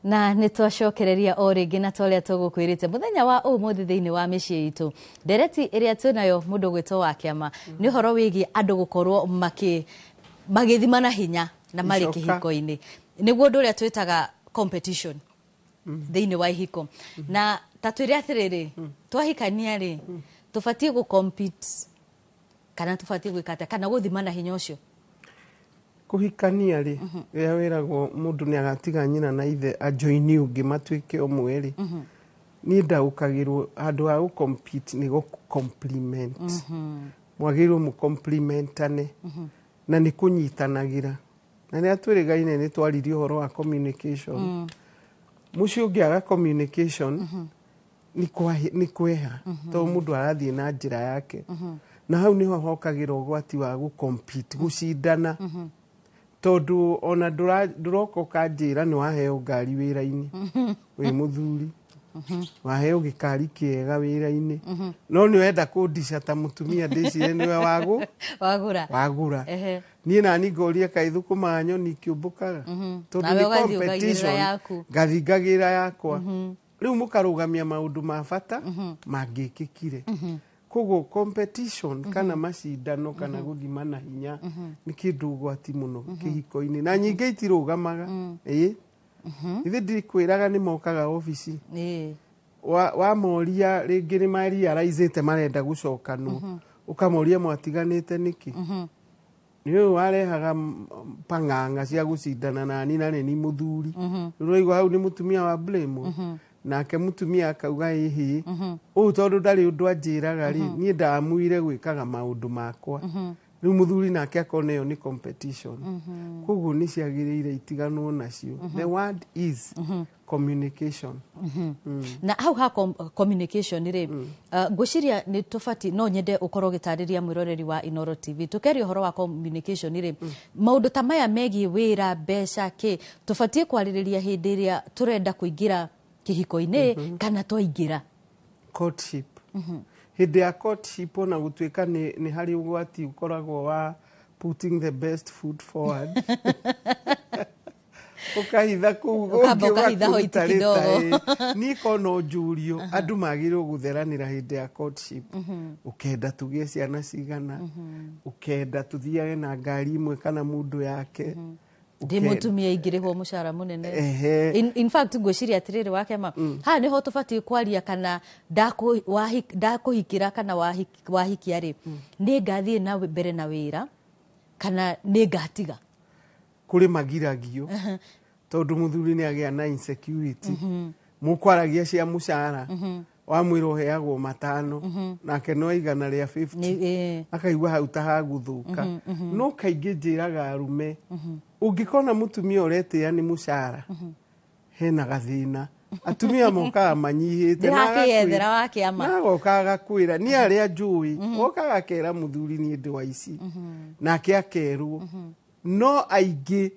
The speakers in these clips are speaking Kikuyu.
Na nä twacokereria o rĩngĩ na ta ũrĩa tũgũkwĩrĩte mũthenya wa ũmũthĩ thĩinĩ wa mĩciĩ itũ, ndereti ĩrĩa twĩnayo mũndũ gwĩtwo wa kĩama nĩ ũhoro wĩgiĩ andũ gũkorwo magĩthima na hinya na marĩ Icoka. kĩhiko-inĩ, nĩguo ũndũ ũrĩa twĩtaga competition thĩinĩ wa ihiko. Na ta twĩre atĩrĩrĩ, twahikania rĩ, tũbatiĩ gũ compete kana tũbatiĩ gwĩka atĩa kana gũthima na hinya ũcio? Kũhikania rĩ, rĩrĩa wĩragwo mũndũ nĩ agatiga nyina na ithe ajoini ũngĩ matuĩke ũmwe rĩ, niĩ ndaũkagĩrwo handũ ha gũ compete nĩ gũ compliment. Mwagĩrĩirwo mũ complimentane na nĩ kũnyitanagĩra. Na rĩrĩa twĩrĩgaine nĩ twaririe ũhoro wa communication. Mũciĩ ũngĩaga communication nĩ kweha, tondũ mũndũ arathiĩ na njĩra yake, na hau nĩho hokagĩra ũgwati wa gũ compete, gũcindana, tondũ ona ndũroka ũkanjĩra nĩ waheo ngari wĩra-inĩ, wĩ mũthuri waheo gĩkari kĩega wĩra-inĩ, no nĩ ũrenda kũndica ta mũtumia ndĩcire nĩwe wagũ wagũra. Wagũra. Niĩ nani ngoria, kaĩ thũkũmaga nyoni ikĩũmbũkaga? Tondũ Nawe nĩ ũgathiĩ ũkagĩrĩra competition. Yaku. Ngathi ngagĩra yakwa. Rĩu mũkarũgamia maũndũ ma bata mangĩkĩkire. Koguo competition kana macindano kana gũthima na hinya nĩ kĩndũ ũgwati mũno kĩhiko-inĩ, na nyingĩ itirũgamaga. Ĩĩ, ithe ndikwĩraga nĩ mokaga obici wamoria rĩngĩ nĩ marealizĩte marenda gũcokanwo, ũkamoria mwatiganĩte nĩkĩ? Nĩ ũyũ warehaga pang'ang'a cia gũcindana nani na nĩ ni mũthuri. Rĩu ũraigua hau nĩ mũtumia wa blame, nake mũtumia akauga ĩhĩ ũũ tondũ ndarĩ ũndũ anjĩraga rĩ, niĩ ndamuire gwĩkaga maũndũ makwa. Rĩu mũthuri nake akona ĩyo nĩ competition. Koguo nĩ ciagĩrĩire itiganwo nacio. The word is communication. Na hau ha communication rĩ, ngwĩciria nĩ tũbati no nyende ũkorwo ũgĩtarĩria mwĩroreri wa Inoro TV. Tũkeria ũhoro wa communication rĩ, maũndũ ta maya megiĩ wĩra, mbeca, kĩ tũbatiĩ kwarĩrĩria hĩndĩ ĩrĩa tũrenda kũingĩra kĩhiko-inĩ kana twaingĩra? Courtship. Hĩndĩ ya courtship, ona gũtuĩka nĩ harĩ ũgwati ũkoragwo wa putting the best foot forward, ũkahitha kũu. Ũkamba ũngĩ ũkahitha hoiti ũgakũruta kidogo. rĩta, ĩ. Niĩ ko no njũrio, andũ magĩrĩirwo gũtheranĩra hĩndĩ ya courtship. Ũkenda tũgĩe ciana cigana? Ũkenda tũthiage na ngari ĩmwe kana mũndũ yake? Ndĩ mũtumia ingĩrĩhwo mũcara mũnene. In fact ngwĩciria atĩrĩrĩ, wakema haha nĩho tũbatiĩ kwaria kana ndakũhikĩra kana wahikia rĩ, nĩ ngathiĩ na mbere na wĩra kana nĩ ngatiga. Kũrĩ magiragio tondũ mũthuri nĩ agĩa na insecurity. Mũkwaragia cia mũcara, wamwĩra ũheagwo 5, nake no 150. Akaigua hau ta hagũthũka. No kaingĩ njĩraga arũme, ũngĩkona mũtumia ũretĩĩa nĩ mũcara, hena gathĩna. Atumia mokaga manyihĩte na Ndĩrakĩyethera wa kĩama. Na agoka agakwĩra niĩ arĩa njũĩ, okaga akera mũthuri niĩ ndĩ wa ici, nake akerwo. No aingĩ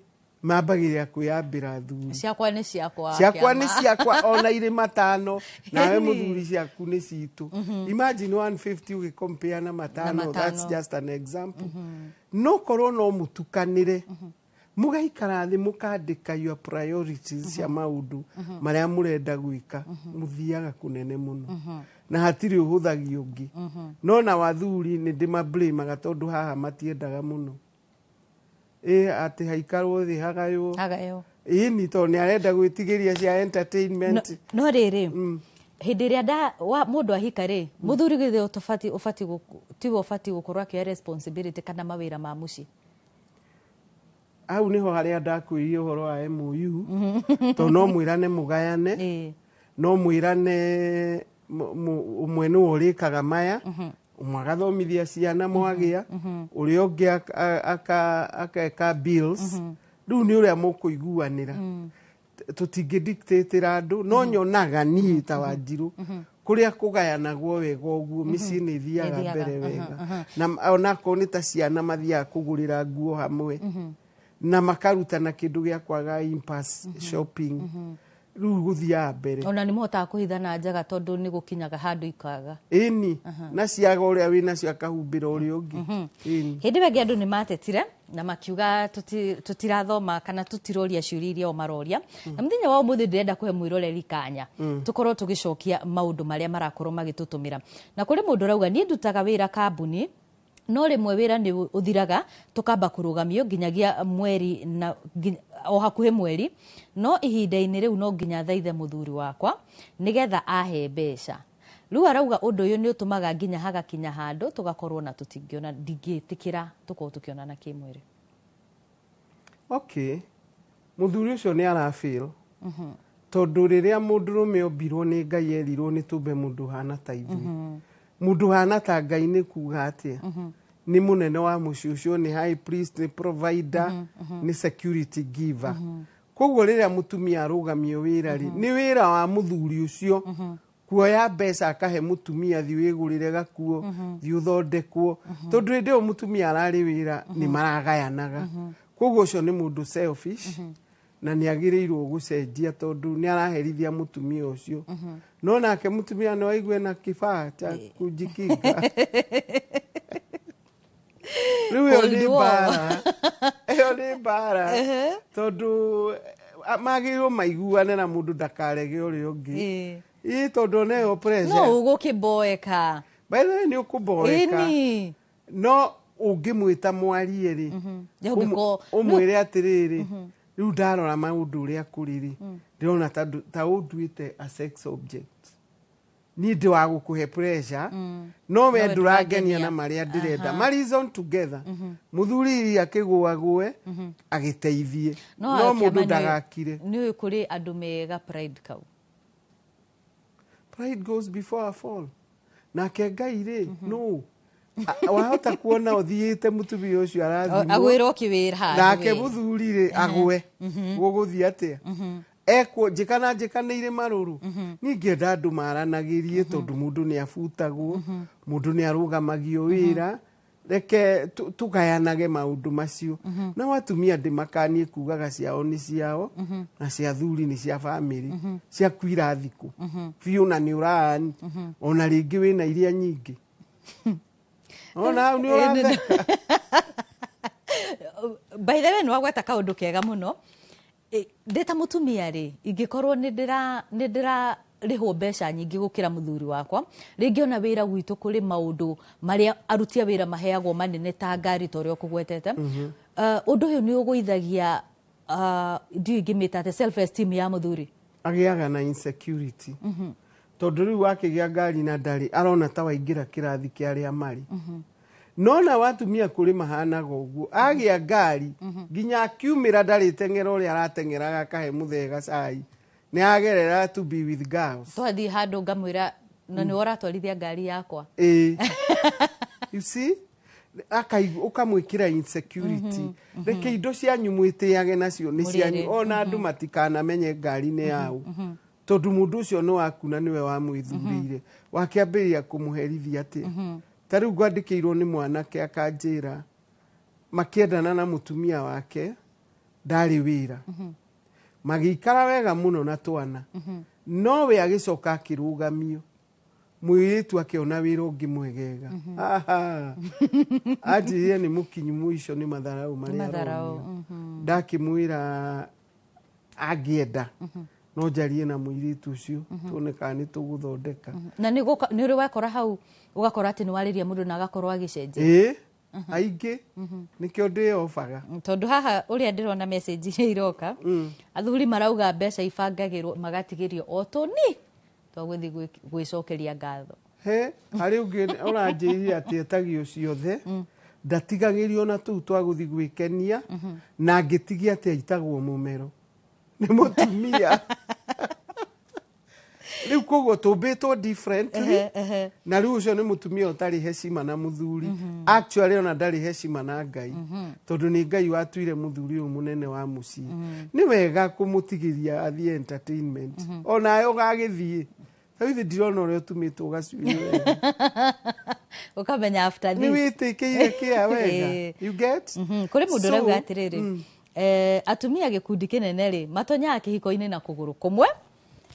mambagĩrĩra kwĩyambĩra thuri. Ciakwa nĩ ciakwa. Ciakwa nĩ Kĩama. Ciakwa ona irĩ 5, nawe mũthuri ciaku nĩ citũ. Imagine 150 ũgĩcompare na 5. 5. That's just an example. No korwo no mũtukanĩre, mũgaikara thĩ, mũkandĩka your priorities cia maũndũ marĩa mũrenda gwĩka, mũthiaga kũnene mũno na hatirĩ ũhũthagia ũngĩ. No na wathuri nĩ ndĩmablamaga tondũ haha matiendaga mũno ĩ atĩ haikarwo thĩ hagaywo. Hagaywo. Ĩni tondũ nĩ arenda gwĩtigĩria cia entertainment. No rĩrĩ, hĩndĩ ĩrĩa mũndũ ahika rĩ, mũthuri githĩ ũtũbatiĩ ũbatiĩ tiwe ũbatiĩ gũkorwo akĩoya responsibility kana mawĩra ma mũciĩ? Hau nĩho harĩa ndakwĩrire ũhoro wa MOU, tondũ no mwĩrane mũgayane. No mwĩrane ũmwe nĩwe ũrĩkaga maya, ũmwe agathomithia ciana mwagĩa, ũrĩa ũngĩ akeka bills. Rĩu nĩ ũrĩa mũkũiguanĩra. Tũtingĩ dictatĩra andũ, no nyonaga niĩ ta Wanjirũ kũrĩa kũgayanagwo wega ũguo mĩciĩ nĩ ĩthiaga Ĩthiaga, mbere wega, na onakorwo nĩ ta ciana mathiaga kũgũrĩra nguo hamwe na makarutana kĩndũ gĩa kwaga impulse shopping, rĩu gũthiaga mbere. Ona nĩ mũhotaga kũhithana njaga tondũ nĩ gũkinyaga handũ ikaga. Ĩni, na ciaga ũrĩa wĩ nacio akahumbĩra ũrĩa ũngĩ, ĩni. Hĩndĩ ĩyo ĩngĩ andũ nĩ matetire. Na makiuga tutirathoma kana tutiroria ciũria iria o maroria. Na mũthenya wa ũmũthĩ ndĩrenda kũhe mwĩroreri kanya tũkorwo tũgĩcokia maũndũ marĩa marakorwo magĩtũtũmĩra. Na kũrĩ mũndũ ũrauga, niĩ ndutaga wĩra kambuni, no rĩmwe wĩra nĩ ũthiraga, tũkamba kũrũgamio nginyagia mweri na o hakuhĩ mweri, no ihinda-inĩ rĩu no nginya thaithe mũthuri wakwa nĩgetha ahe mbeca. Rĩu arauga ũndũ ũyũ nĩ ũtũmaga nginya hagakinya handũ tũgakorwo na tũtingĩona, ndingĩtĩkĩra tũkorwo tũkĩonana kĩmwĩrĩ. Okay, mũthuri ũcio nĩ arafeel, tondũ rĩrĩa mũndũrũme ombirwo nĩ Ngai, erirwo nĩ tũmbe mũndũ ũhana ta ithuĩ. Mũndũ ũhana ta Ngai nĩ kuga atĩa? Nĩ mũnene wa mũciĩ ũcio, nĩ high priest, nĩ provider, nĩ security giver. Koguo rĩrĩa mũtumia arũgamio wĩra rĩ, nĩ wĩra wa mũthuri ũcio kuoya mbeca akahe mũtumia, thiĩ wĩgũrĩre gakuo, thiĩ ũthondekwo, tondũ hĩndĩ ĩyo mũtumia ararĩ wĩra nĩ maragayanaga. Koguo ũcio nĩ mũndũ selfish na nĩ agĩrĩirwo gũcenjia, tondũ nĩ araherithia mũtumia ũcio. No nake mũtumia no aigue na kifaa cha kujikinga. Rĩu ĩyo nĩ Cold war. mbara, ĩyo nĩ mbara, tondũ magĩrĩirwo maiguane na mũndũ ndakarege ũrĩa ũngĩ. Ĩ tondũ ona ĩyo No pressure. ũgũkĩmboeka. By the way, nĩ ũkũmboeka. No ũngĩmwĩta mwarie rĩ, ũmwĩre atĩrĩrĩ, rĩu ndarora maũndũ ũrĩa kũrĩ rĩ, ndĩrona ta ũnduĩte a sex object. Niĩ ndĩ wa gũkũhe pressure, no we we ndũrangenia ndũrangenia. na marĩa ndĩrenda. Ma reason together, mũthuri iria akĩgũagũe agĩteithie, no Kĩama mũndũ ndagakire. Nĩ ũĩ kũrĩ andũ mega pride kau. Pride goes before a fall. Nake Ngai rĩ, no wahota kuona ũthiĩte mũtumia ũcio arathimwo, Agwĩrwo kĩwĩra handũ nake we. mũthuri rĩ agwe, gũgũthiĩ atĩa? Ekwo njĩka na njĩka nĩ irĩ marũrũ. Niĩ ngĩenda andũ maranagĩrie, tondũ mũndũ nĩ abutagwo, mũndũ nĩ arũgamagio wĩra. Reke tũgayanage maũndũ macio. Nao atumia ndĩmakanie kugaga ciao nĩ ciao na cia thuri nĩ cia bamĩrĩ, ciaku irathikũ biũ na nĩ ũraani ona rĩngĩ wĩna iria nyingĩ ona hau nĩ ũratheka. By the way, nĩ wagweta kaũndũ kega mũno. Ndĩ ta mũtumia rĩ, ingĩkorwo nĩ ndĩrarĩhwo mbeca nyingĩ gũkĩra mũthuri wakwa, rĩngĩ ona wĩra gwitũ kũrĩ maũndũ marĩa aruti a wĩra maheagwo manene ta ngari, ta ũrĩa ũkũgwetete. Ũndũ ũyũ nĩ ũgũithagia, ndiũĩ ingĩmĩta atĩ, self esteem ya mũthuri. Agĩaga na insecurity, tondũ rĩu wakĩgĩa ngari na ndarĩ, arona ta waingĩra kĩrathi kĩa arĩa marĩ. No na watumia kũrĩ mahanaga ũguo, agĩa ngari nginya akiumĩra ndarĩteng'era ũrĩa arateng'eraga akahe mũthee gacai, nĩ agerera to be with girls. Twathiĩ handũ ngamwĩra, na nĩwe ũratwarithia ngari yakwa. Ĩĩ, you see, akaigua ũkamwĩkĩra insecurity. Reke indo cianyu mwĩtĩage nacio nĩ cianyu. Mũrĩrĩ. Ona andũ matikanamenye ngari nĩ yao, tondũ mũndũ ũcio nĩ waku na nĩwe wamwĩthurĩire. Wakĩambĩrĩria kũmũherithia atĩa? Ta rĩu ngwandĩkĩirwo nĩ mwanake akanjĩra makĩendana na mũtumia wake ndarĩ wĩra, magĩikara wega mũno na twana, no we agĩcoka akĩrũgamio, mũirĩtu akĩona wĩra ũngĩ mwegega. Aha. Anjĩrire nĩ mũkinyu mũico nĩ matharau marĩa Matharau, aronio. Ndakĩmwĩra angĩenda no njarie na mũirĩtu ũcio, tuone kana nĩ tũgũthondeka. Na nĩ ũrĩ wekora hau ũgakora atĩ nĩ warĩria mũndũ na agakorwo agĩcenjia? Ĩĩ, aingĩ nĩkĩo ndĩyobaga. Tondũ haha ũrĩa ndĩrona message iria iroka, athuri marauga mbeca ibangagĩrwo magatigĩrio o tũni twagũthiĩ gwĩcokeria ngatho. He harĩ ũngĩ ũranjĩrire atĩ etagio ciothe, ndatigagĩrio na tũu twa gũthiĩ gwĩkenia, na angĩtigia atĩ aitagwo mũmero nĩ mũtumia. Rĩu koguo tũmbĩtwo differently, na rĩu ũcio nĩ mũtumia ũtarĩ heshima na mũthuri. Actually ona ndarĩ heshima na Ngai, tondũ nĩ Ngai watuire mũthuri ũyũ mũnene wa mũciĩ. Nĩ wega kũmũtigĩria athiĩ entertainment, onawe ũgagĩthiĩ. Ta ithe ndirona ũrĩa ũtumĩtwo gacuĩrĩ wega. Ũkamenya after Nĩ this. wĩtĩkĩire kĩa wega. You get? Kũrĩ mũndũ So, ũrauga atĩrĩrĩ, atumia gĩkundi kĩnene rĩ, matonyaga kĩhiko-inĩ na kũgũrũ kũmwe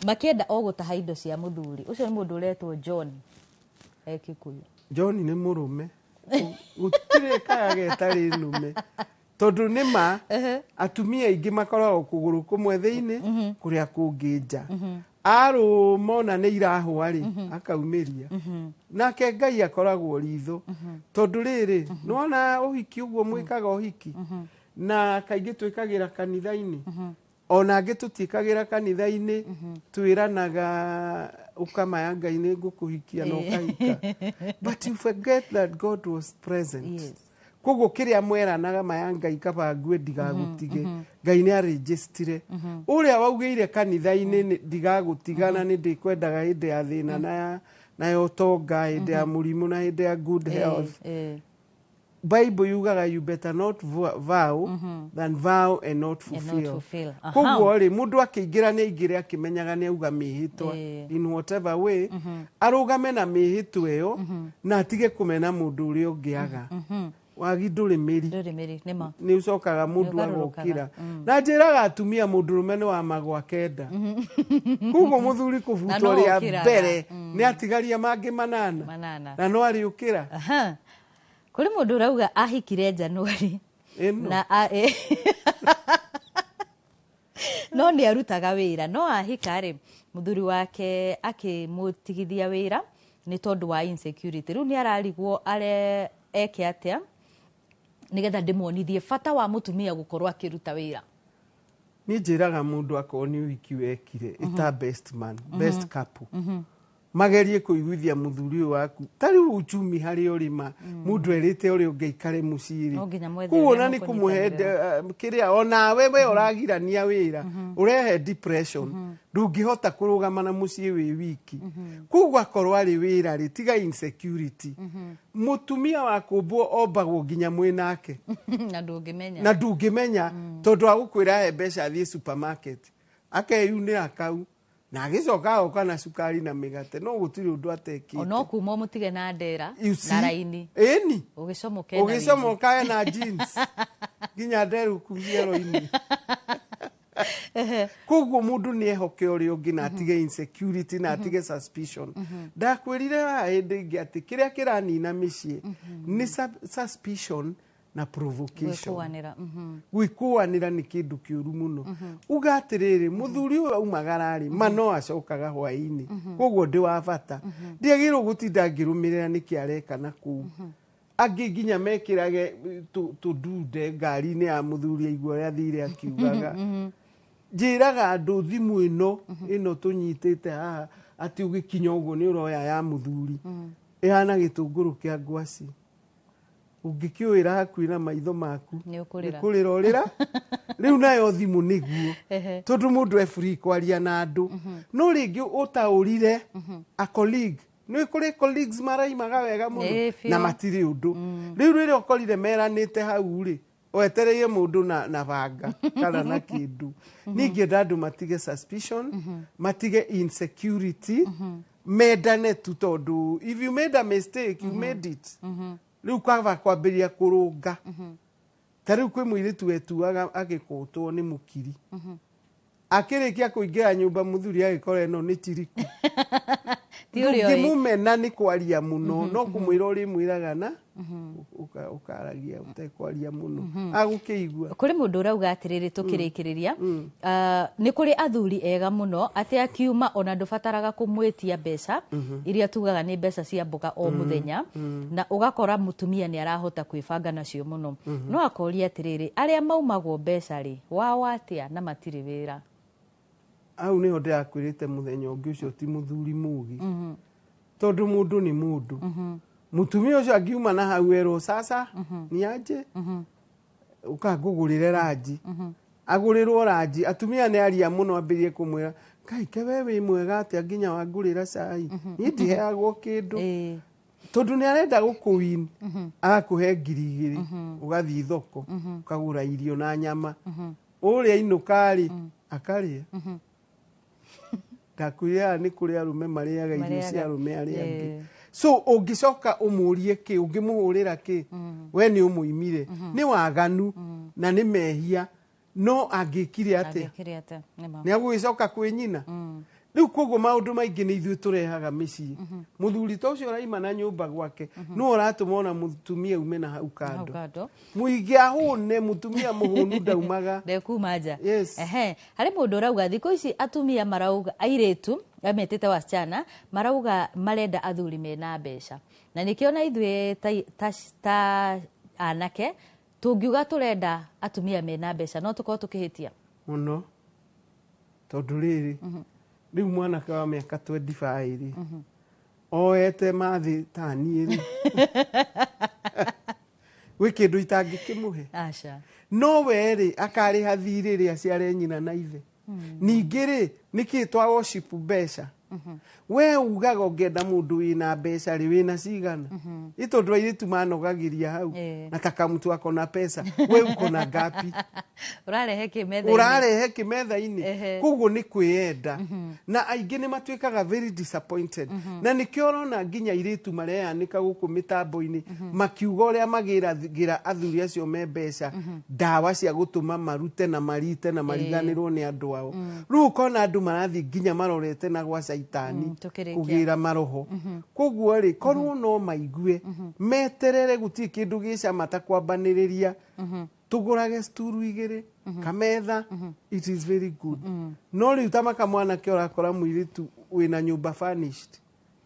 makĩenda o gũtaha indo cia mũthuri ũcio. Nĩ mũndũ ũretwo John e Kikuyu. John nĩ mũrũme. Gũtirĩ kaya getarĩ nũme. Tondũ nĩ ma atumia aingĩ makoragwo kũgũrũ kũmwe thĩinĩ, kũrĩa kũngĩ nja. Arũma ona nĩ irahũa rĩ, akaumĩria. Nake Ngai akoragwo ritho, tondũ rĩrĩ, nĩwona ũhiki ũguo mwĩkaga ũhiki, na kaingĩ twĩkagĩra kanitha-inĩ, ona angĩ tũtiĩkagĩra kanitha-inĩ, twĩranaga ũkamaya Ngai nĩ ngũkũhikia na ũkahika, but you forget that God was present. Koguo kĩrĩa mweranaga maya Ngai kaba ngue ndigagũtige, Ngai nĩ arĩnjĩstire ũrĩa waugĩire kanitha-inĩ ndigagũtiga na nĩ ndĩkwendaga hĩndĩ ya thĩna na ya ũtonga, hĩndĩ ya mũrimũ na hĩndĩ ya good health. Bible yugaga you better not vow than vow and not And not fulfill. fulfill. Aha. Koguo rĩ, mũndũ akĩingĩra nĩ aingĩre akĩmenyaga nĩ auga mĩhĩtwa in whatever way, arũgame na mĩhĩtwa ĩyo na atige kũmena mũndũ ũrĩa ũngĩ aga wagi ndũrĩ mĩri. Ndũrĩ mĩri, nĩ ma. Nĩ ũcokaga mũndũ Nĩ ũgarũrũkaga. agokĩra na njĩraga atumia mũndũrũme nĩ wa magwa kenda, koguo mũthuri kũbutwo Na no rĩa ũkĩraga. mbere nĩ atigaria mangĩ manana. Manana. Na no arĩũkĩra. Aha. Kũrĩ mũndũ ũrauga ahikire January ĩno na no nĩ arutaga wĩra, no ahika rĩ, mũthuri wake akĩmũtigithia wĩra nĩ tondũ wa insecurity. Rĩu nĩ ararigwo are eke atĩa nĩgetha ndĩmuonithie bata wa mũtumia gũkorwo akĩruta wĩra. Niĩ njĩraga mũndũ akorwo nĩ ũhiki wekire ĩta best man, best couple, magerie kũiguithia mũthuri ũyũ waku. Ta rĩu uchumi harĩa ũrĩma, mũndũ erĩte ũrĩa ũngĩ aikare mũciĩ rĩ, No nginya mwethe koguo ũrĩa ona nĩ kũmũhe mũkũnyitanĩra. kĩrĩa onawe we ũragirania wĩra ũrehe depression, ndũngĩhota kũrũgama na mũciĩ wĩ wiki. Koguo akorwo arĩ wĩra rĩ, tiga insecurity. Mũtumia wa kũmbwo ombagwo nginya mwĩ nake. Na ndũngĩmenya. Na ndũngĩmenya, tondũ agũkwĩra he mbeca athiĩ supermarket akeyunĩra kau na agĩcoka agoka na cukari na mĩgate, no gũtirĩ ũndũ atekĩte. Ona kuma ũmũtige na ndera You see? na raini ĩni ũgĩcomoka ena ũgĩcomoka ena jeans nginya nderu kuu ciero-inĩ. Koguo mũndũ nĩ ehoke ũrĩa ũngĩ na atige insecurity na atige suspicion. Ndakwĩrire haha hĩndĩ ĩngĩ atĩ kĩrĩa kĩranina mĩciĩ nĩ suspicion na provocation. Gwĩkũanĩra. Gwĩkũanĩra nĩ kĩndũ kĩũru mũno. Uga atĩrĩrĩ, mũthuri ũyũ aumagara-rĩ, ma no acokaga hwaĩ-inĩ, koguo ndĩ wa bata, ndiagĩrĩirwo gũtinda ngĩrũmĩrĩra nĩkĩ areka na kũu. Angĩ nginya mekĩrage tũndunde ngari-inĩ ya mũthuri aigua ũrĩa athire akiugaga. Njĩraga andũ thimũ ĩno ĩno tũnyitĩte haha, atĩ ũgĩkinya ũguo nĩ ũroya ya mũthuri, ĩhana gĩtũngũrũ kĩa ngwaci, ũngĩkĩũĩra hakuhĩ na maitho maku Nĩ ũkũrĩra. Nĩ kũrĩra ũrĩra. Rĩu nayo thimũ nĩguo, tondũ mũndũ e free kwaria na andũ, no rĩngĩ ũtaũrire a colleague, nĩ kũrĩ colleagues maraimaga wega mũno Ĩĩ, biũ. na matirĩ ũndũ. Rĩu rĩrĩa ũkorire meranĩte hau rĩ, wetereire mũndũ na banga kana na kĩndũ. Ningĩenda andũ matige suspicion, matige insecurity, mendane tu, tondũ if you made a mistake, you made it. Rĩu kaba kwambĩrĩria kũrũnga. Ta rĩu kwĩ mũirĩtu wetuaga agĩkũtwo nĩ mũkiri, akĩrĩkia kũingĩra nyũmba mũthuri agĩkora ĩno nĩ tiriku. Ti ũrĩa ũĩ. Ndũngĩmũmena nĩ kwaria mũno, no kũmwĩra ũrĩmwĩraga na ũkaragia ũtekwaria mũno agũkĩigua. Kũrĩ mũndũ ũrauga atĩrĩrĩ, tũkĩrĩkĩrĩria, nĩ kũrĩ athuri ega mũno atĩ akiuma ona ndũbataraga kũmwĩtia mbeca iria tugaga nĩ mbeca cia mboga o mũthenya, na ũgakora mũtumia nĩ arahota kwĩbanga nacio mũno. No akoria atĩrĩrĩ, arĩa maumagwo mbeca rĩ, wao atĩa na matirĩ wĩra? Hau nĩho ndĩrakwĩrĩte mũthenya ũngĩ, ũcio ti mũthuri mũgĩ, tondũ mũndũ nĩ mũndũ. Mũtumia ũcio angiuma na hau erwo sasa ni aje ũkangũgũrĩre ranji, agũrĩrwo ranji. Atumia nĩ aria mũno, ambĩrĩrie kũmwĩra, "Ngai ke we wĩ mwega atĩa nginya wangũrĩra cai, niĩ ndiheagwo kĩndũ." Tondũ nĩ arenda gũkũwin, agakũhe 2,000, ũgathiĩ thoko ũkagũra irio na nyama. Ũrĩa inũka rĩ, akarĩa. Ndakwĩrire haha nĩ kũrĩ arũme marĩaga irio Marĩaga. cia arũme arĩa angĩ. So ũngĩcoka ũmũrie kĩ, ũngĩmũhũrĩra kĩ, we nĩ ũmũimire, nĩ waganu na nĩ mehia. No angĩkire atĩa? Angĩkire atĩa? Nĩ ma. Nĩ agũgĩcoka kwĩ nyina. Rĩu koguo maũndũ maingĩ nĩ ithuĩ tũrehaga mĩciĩ. Mũthuri ta ũcio ũraima na nyũmba gwake nĩwe ũratũma ona mũtumia ume na hau Hau kando. Kando. Mũingĩ ahũne, mũtumia mũhũnu ndaumaga. Ndekuma nja. Yes. Ehe, harĩ mũndũ ũrauga thikũ ici atumia marauga, airĩtu ametĩte wasichana marauga marenda athuri mena mbeca, na nĩkĩo na ithuĩ ta anake tũngiuga tũrenda atumia mena mbeca no tũkorwo tũkĩhĩtia Mũno, tondũ rĩrĩ, rĩu mwanake wa mĩaka 25 rĩ, oete mathĩ ta niĩ rĩ, gwĩ kĩndũ itangĩkĩmũhe? Aca. No we rĩ, akarĩha thirĩ rĩ aciare nyina na ithe. Ningĩ rĩ, nĩkĩ twa worship mbeca? We ugaga ũngĩenda mũndũ wĩna mbeca rĩ, wĩna cigana? Ĩ tondũ airĩtu manogagĩria hau nataka mtu ako na pesa, we uko na ngapi? Ũrarehe kĩ metha-inĩ? Ũrarehe kĩ metha-inĩ? Ehe. Koguo nĩ kwĩyenda, na aingĩ nĩ matuĩkaga very disappointed, na nĩkĩo ũrona nginya airĩtu mareyanĩka gũkũ mĩtambo-inĩ makiuga ũrĩa magĩragĩra athuri acio me mbeca ndawa cia gũtũma marute na marite na mariganĩrwo nĩ andũ ao. Rĩu ũkona andũ marathiĩ nginya marorete na gwa caitani Tũkĩrĩkia. Kũgĩra maroho. Koguo rĩ, korwo no maigue meterere, gũtirĩ kĩndũ gĩcama ta kwambanĩrĩria tũgũrage sturu igĩrĩ kametha, it is very good. No rĩu ta maka mwanake ũrakora mũirĩtu wĩna nyũmba furnished,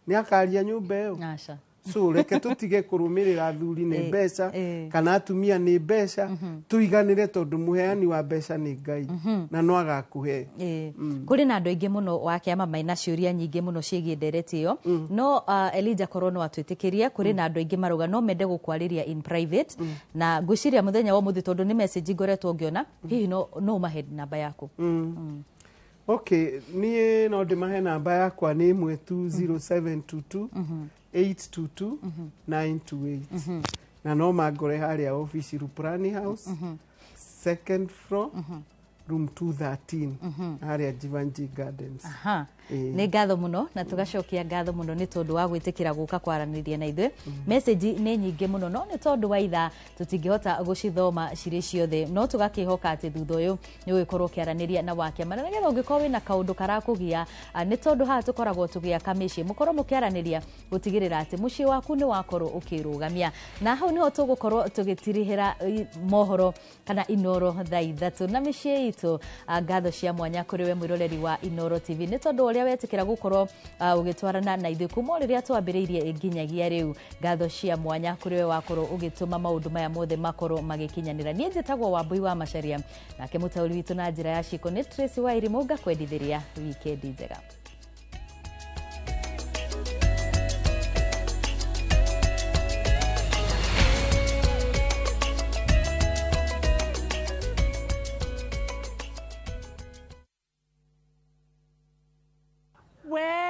nĩ akaria nyũmba ĩyo? Aca. So reke tũtige kũrũmĩrĩra athuri nĩ mbeca kana atumia nĩ mbeca, tũiganĩre tondũ mũheani wa mbeca nĩ Ngai na no agakũhe. Ĩĩ. Kũrĩ na andũ aingĩ mũno wa kĩama maina ciũria nyingĩ mũno ciĩgiĩ ndereti ĩyo, no Elijah korwo no atwĩtĩkĩrie, kũrĩ na andũ aingĩ marauga no mende gũkwarĩria in private, na ngwĩciria mũthenya wa ũmũthĩ, tondũ nĩ message ngoretwo ngĩona, hihi no ũmahe namba yaku? Okay, niĩ no ndĩmahe namba yakwa, nĩ 1 tu, 0722 822 928, na no mangore harĩa ofici Ruprani House, second floor, room 213, harĩa Jivanji Gardens. Aha. Ĩĩ. Nĩ ngatho mũno, na tũgacokia ngatho mũno nĩ tondũ wa gwĩtĩkĩra gũka kwaranĩria na ithuĩ. Message nĩ nyingĩ mũno, no nĩ tondũ wa ithaa tũtingĩhota gũcithoma cirĩ ciothe, no tũgakĩhoka atĩ thutha ũyũ nĩ ũgĩkorwo ũkĩaranĩria na wakĩama, na nĩgetha ũngĩkorwo wĩna kaũndũ karakũgia, nĩ tondũ haha tũkoragwo tũgĩaka mĩciĩ, mũkorwo mũkĩaranĩria gũtigĩrĩra atĩ mũciĩ waku nĩ wakorwo ũkĩrũgamia. Na hau nĩho tũgũkorwo tũgĩtirihĩra mohoro kana Inoro thaa 3 na mĩciĩ itũ. Ngatho cia mwanya kũrĩ we mwĩroreri wa Inoro TV nĩ tondũ ũrĩa wetĩkĩra gũkorwo ũgĩtwarana na ithuĩ kuma o rĩrĩa twambĩrĩirie nginyagia rĩu. Ngatho cia mwanya kũrĩ we wakorwo ũgĩtũma maũndũ maya mothe makorwo magĩkinyanĩra. Niĩ njĩtagwo Wambui wa Macaria, nake mũtaũri witũ na njĩra ya ciko nĩ Tracy Wairimũ. Ngakwendithĩria wikendi njega. We.